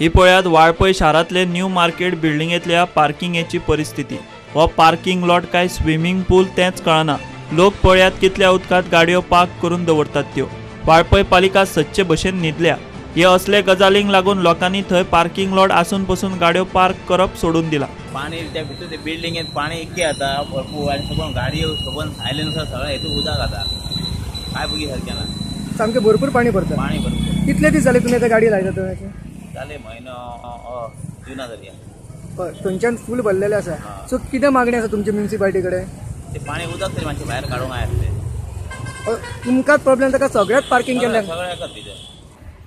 ही पळयात Valpoi शारांतले new market बिल्डिंगेंतल्या पार्किंगेची परिस्थिती. हो पार्किंग लॉट काय स्विमींग पूल तेंच कळना. लोक पळयात कितल्या उदकांत गाडयो पार्क करून दवरतात त्यो. वाळपय पालिका सदचे भशेन न्हिदल्या. हे असले गजालींक लागून लोकांनी थंय पार्किंग लॉट आसून पसून गाडयो पार्क करप सोडून दिला. पाणी त्या भितर ते बिल्डिंगेत पाणी इतकें जाता भरपूर आनी सगळं गाडयो सगळं सायलेन्सर सगळें हेतून उदक जाता. काय बगी सारकें ना, सामकें भरपूर पाणी भरता. पाणी भरपूर. कितले दीस जाले तुमी आतां गाडी लायता थंय? जाले म्हयनो जुना जाली. हय, थंयच्यान फूल भरलेलें आसा. सो कितें मागणी आसा तुमची म्युनिसिपालिटी कडेन? ते पाणी उदक तरी मातशें भायर काडूंक जाय आसलें. तुमकांच प्रॉब्लेम ताका सगळ्याच पार्किंग केल्लें. सगळ्याकच भितर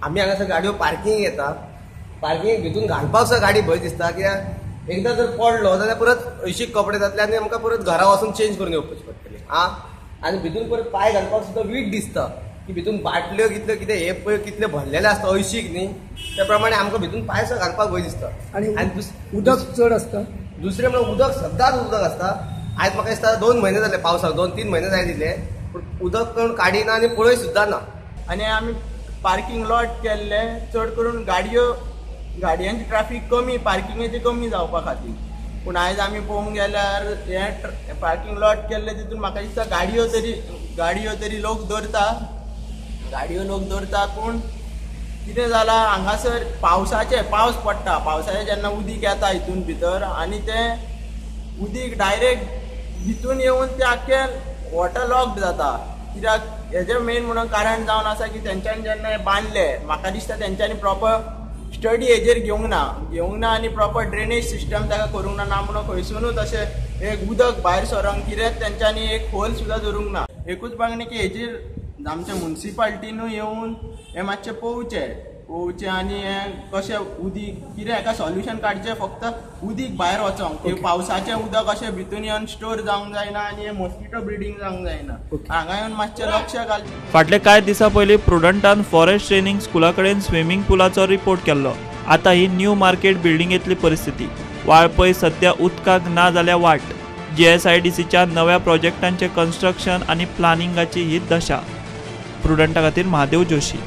आमी हांगासर गाडयो पार्किंग येता, पार्किंग भितून घालपाक सुद्दां गाडी भंय दिसता. कित्याक एकदां जर पडलो जाल्यार परत हळशीक कपडे जातले आनी आमकां परत घरा वचून चेंज करून येवपाची पडटली. आं, आनी भितून परत पांय घालपाक सुद्दां वीट दिसता की भितून बाटल्यो कितल्यो कितें हे पळय कितले भरलेले आसता हळशीक न्ही, त्या प्रमाणे आमकां भितून पांय सुद्दां घालपाक भंय दिसता. आनी उदक चड आसता. दुसरें म्हणल्यार उदक सदांच उदक आसता. आयज म्हाका दिसता 2 म्हयने जाले पावसाक, 2-3 म्हयने जाय दिले, पूण उदक कोण काडिना आनी पळय सुद्दां ना. आनी आमी पार्किंग लॉट केल्ले चड करून गाडयांची ट्राफीक कमी, पार्किंगेची कमी जावपा खातीर. पूण आयज आमी पळोवंक गेल्यार हें पार्किंग लॉट केल्लें तितून म्हाका दिसता गाडयो तरी लोक दवरता, गाडयो लोक दवरता. पूण कितें जालां हांगासर पावसाचें पावस पडटा, पावसाचें जेन्ना उदीक येता हितून भितर आनी तें उदीक डायरेक्ट भितून येवन तें आख्खें वॉटर लॉक जाता. कित्याक हेजें मेन म्हणून कारण जावन आसा की तेंच्यांनी जेन्ना हें बांदलें म्हाका दिसता तेंच्यांनी प्रॉपर स्टडी हेजेर घेवंक ना आनी प्रॉपर ड्रेनेज सिस्टम ताका करूंक ना म्हणून खंयसुनूच अशें एक उदक भायर सरोंक कितें तेंच्यांनी एक होल सुद्दां धरूंक ना. एकूच मागणी की हेजेर आमच्या म्युनिसिपालिटीनूय येवन हें मातशें पळोवचें आनी हें कशें उदीक कितें हेका सोल्युशन काडचें. फक्त उदीक भायर वचोंक, पावसाचें उदक अशें भितून येवन स्टोर जावंक जायना आनी हें मॉस्किटो ब्रिडींग जावंक जायना. हांगा येवन मातशें लक्ष घालचें. फाटले कांय दिसां पयलीं प्रुडंटान फॉरेस्ट ट्रेनिंग स्कुला कडेन स्विमींग पुलाचो रिपोर्ट केल्लो. आतां ही न्यू मार्केट बिल्डिंगेंतली परिस्थिती. वाळपय सद्या उदकाक ना जाल्यार वाट. GSIDCच्या नव्या प्रोजेक्टांचें कन्स्ट्रक्शन आनी प्लानिंगाची ही दशा. प्रुडंटा खातीर महादेव जोशी.